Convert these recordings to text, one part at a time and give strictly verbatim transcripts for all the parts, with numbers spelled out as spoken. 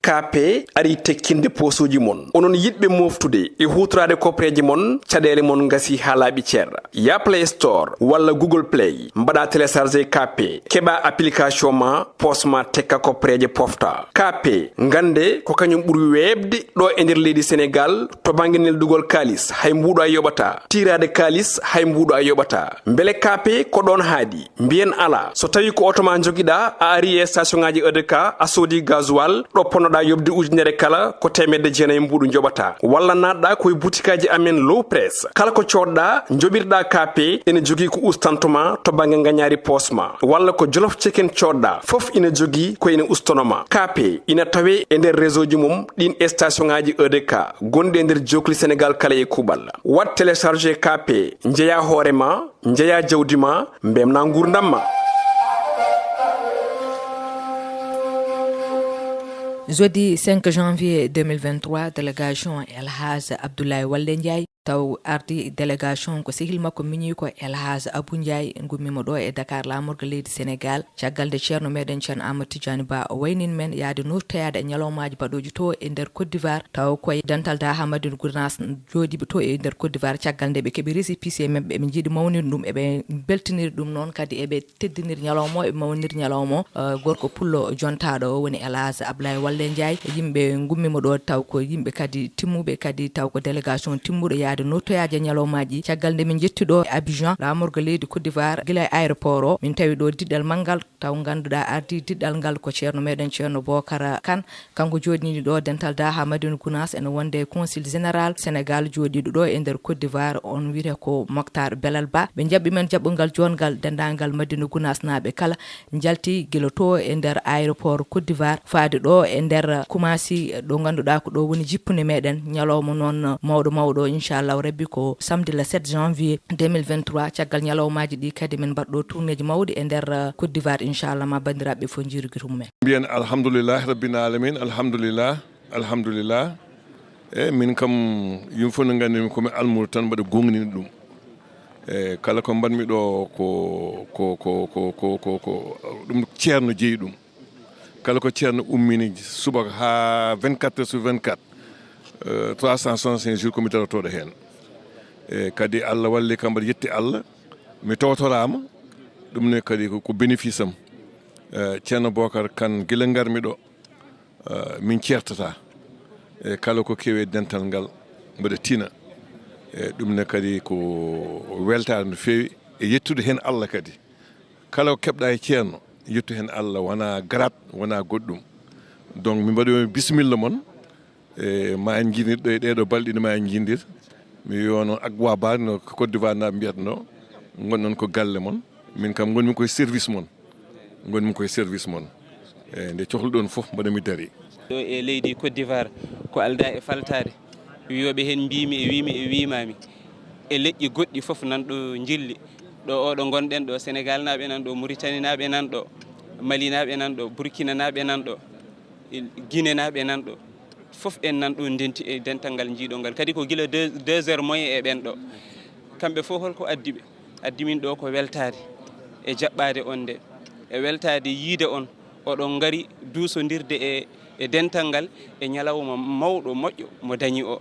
K P ari tekkinde poosuuji mon. Onon yiɗɓe mooftude e huutoraade koppareeje mon, caɗeele mon ngasi haa laaɓi cer. Ya Play Store walla Google Play, mbaɗa télécharger K P, keɓa application ma, poos ma tekka koppareeje pofta. K P, ngannde ko kañum ɓuri weeɓde ɗo e nder leydi Senegaal to bannge neldugol kaalis, hay mbuuɗo a yoɓata. Tiiraade kaalis, hay mbuuɗo a yoɓata. Mbele K P ko ɗoon haaɗi? Mbiyen alaa. So tawii ko oto ma njogiɗaa, a ari e station ŋaaji E D K, a soodi gasoil, ɗo ponnoɗaa yoɓde ujunere kala, ko teemedde jeenayi mbuuɗu njoɓataa. Walla naatɗaa ko e butikaaji amen Low Press. Kala ko coodɗaa, njoɓirɗaa K P, ene jogii ko ustanto ma to bannge ngañaari poos ma. Walla ko Jolof Chicken coodɗaa, fof ina jogii ko ina ustono ma. K P ina tawee e nder réseau ji mum ɗiin e station ŋaaji E D K gonɗi e nder jookli Senegaal kala e kuuɓal. Waɗ télécharger K P, njeyaa hoore ma, njeyaa jawdi ma, mbemna nguurndam ma. Jeudi cinq janvier deux mille vingt-trois, délégation El Hadj Abdoulaye Waldé Ndiaye, taw ardi délégation ko sehil makko miñiiko El Hadj Abou Ndiaye, ngummiima ɗo e Dakar, laamorgo leydi Senegaal, caggal nde ceerno meɗen, ceerno Amadou Tidiane Ba, o waynin men yaade noftoyaade e ñalawmaaji baɗooji to e nder Côte d'Ivoire, taw koye dental Daha Madina Gounass jooɗiiɓe to e nder Côte d'Ivoire, caggal nde ɓe keɓi récépissé men, ɓe njiɗi mawnir ɗum, eɓe mbeltiniri ɗum, noon kadi eɓe teddinir ñalawma o, e mawnir ñalawma o. Eh, gorko pullo jontaaɗo o woni El Hadj Ablaye Waldé Ndiaye. Yimɓe ngummiima ɗo, taw ko yimɓe kadi timmuɓe, kadi taw ko délégation timmuɗo yaade noftoyaaji e ñalawmaaji. Caggal nde min njetti ɗo e Abidjan, laamorgo leydi Côte d'Ivoire, gila e aéroport o, min tawi ɗo diɗɗal manngal, taw ngannduɗaa ardii diɗɗal ngal ko ceerno meɗen, ceerno Bokar Kane. Kanko jooɗiiɗo ɗo dental Daha Madina Gounass, ene wonde consul général Sénégal jooɗiiɗo ɗo e nder Côte d'Ivoire, on wiyetee ko Moctar Belal Ba. Ɓe njaɓɓi men jaɓɓungal joɗngal, denndaangal Madina Gounass naaɓe kala njalti gila to e nder aéroport Côte d'Ivoire faade ɗo e nder Koumassi, ɗo ngannduɗaa ko ɗo woni jippunde meɗen. Ñalawma noon mawɗo mawɗo, inchallahu rabbi, ko samedi le sept janvier deux mille vingt-trois. Caggal ñalawmaaji ɗi kadi min mbaɗ ɗo tournéeji mawɗi e nder Côte d'Ivoire, inchallah, ma banndiraaɓe fof njiiru gite mumen. Mbiyen alhamdulillahi rabbil alamin, alhamdulillah, alhamdulillah. E min kam, yimɓe fof no nganndi mi ko mi almuudo tan, mbaɗa goonɗini ɗum. E kala ko mbaɗmi ɗo ko, ko, ko, ko, ko, ko, ko ɗum ceerno jeyi ɗum. Kala ko ceerno ummini subaka haa vingt-quatre heures sur vingt-quatre, euh, trois cent soixante-cinq jours ko mi darotooɗo heen. E kadi Allah walli kam, mbaɗa yetti Allah, mi tawtoraama. Ɗum ne kadi ko, ko bénéfice am. Eh, ceerno Bokar Kane, gila ngarmi ɗo, eh, min ceertata. E kala ko kewi e dental ngal, mbaɗa tina. E ɗum ne kadi ko weltaare no feewi, e yettude heen Allah kadi. Kala ko keɓɗa e ceerno, yettu heen Allah, wona garat, wona goɗɗum. Donc, min mbaɗi on bisimilla mon. E ma en njinndir ɗo e ɗeeɗo balɗe ɗi ma en njinndir. Mi wiya noon, Agwa Ba no Côte d'Ivoire naaɓe mbiyata no, ngonɗon ko galle mon. Min kam ngonmi koye service mon. Ngonmi koye service mon. E nde cohluɗon fof, mbaɗa mi dari. Ɗo e leydi Côte d'Ivoire, ko aldaa e faltaade. Wiyooɓe heen mbiymi e wiymi e wiyimaami. E leƴƴi goɗɗi fof nan ɗo njilli. Ɗo oɗo ngonɗen ɗo, Senegal naaɓe nan ɗo, Mauritanie naaɓe nan ɗo, Mali naaɓe nan ɗo, Burkina naaɓe nan ɗo, Guinée naaɓe nan ɗo. Fof en nan ɗo ndenti e dental ngal njiiɗo ngal. Kadi ko gila deux, deux heures moins e ɓen ɗo. Kamɓe fof holko addi ɓe? Addi min ɗo ko weltaade e jaɓɓaade on nde. E weltaade yiide on, oɗon ngari duusondirde e, e dental ngal e ñalawma mawɗo moƴƴo mo dañi o.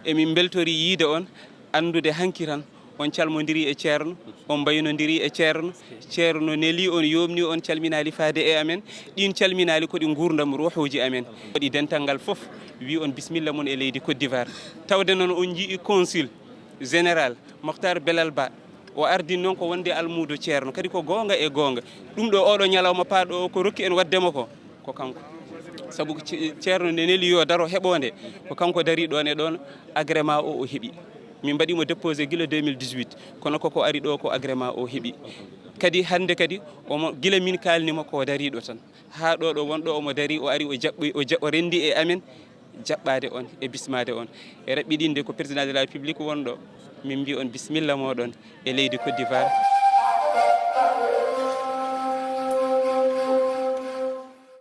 Emin mbeltori yiide on, anndude hanki tan on calmondiri e ceerno, on mbaynondiri e ceerno. Ceerno neli on, yomni on, calminaali faade e amen. Ɗin calminaali ko ɗi nguurndam ruuhuuji amen. Waɗi dental ngal fof, wi on bisimilla mon e leydi Côte d'Ivoire. Tawde noon on njii consul général Moctar Belal Ba, o ardii noon ko wonde almuudo ceerno, kadi ko goonga e goonga. Ɗum ɗo, oɗo ñalawma paaɗo o, ko rokki en waɗde mo ko, ko kanko. Sabu ko ce-, ceerno nde neli yo daro heɓoonde, ko kanko darii ɗoon e ɗoon, agrément o o heɓi. Min mbaɗii mo déposé gila deux mille dix-huit, kono koko ari ɗo ko agrément o heɓi. Kadi hannde kadi, omo, gila min kaalni mo ko dariiɗo tan. Haa ɗo ɗo wonɗo omo darii, o ari, o jaɓɓi, o ja-, o renndi e amen jaɓɓaade on e bismaade on. E raɓɓiɗinde ko président de la République wonɗo, min mbii on bisimilla mooɗon e leydi Côte d'Ivoire.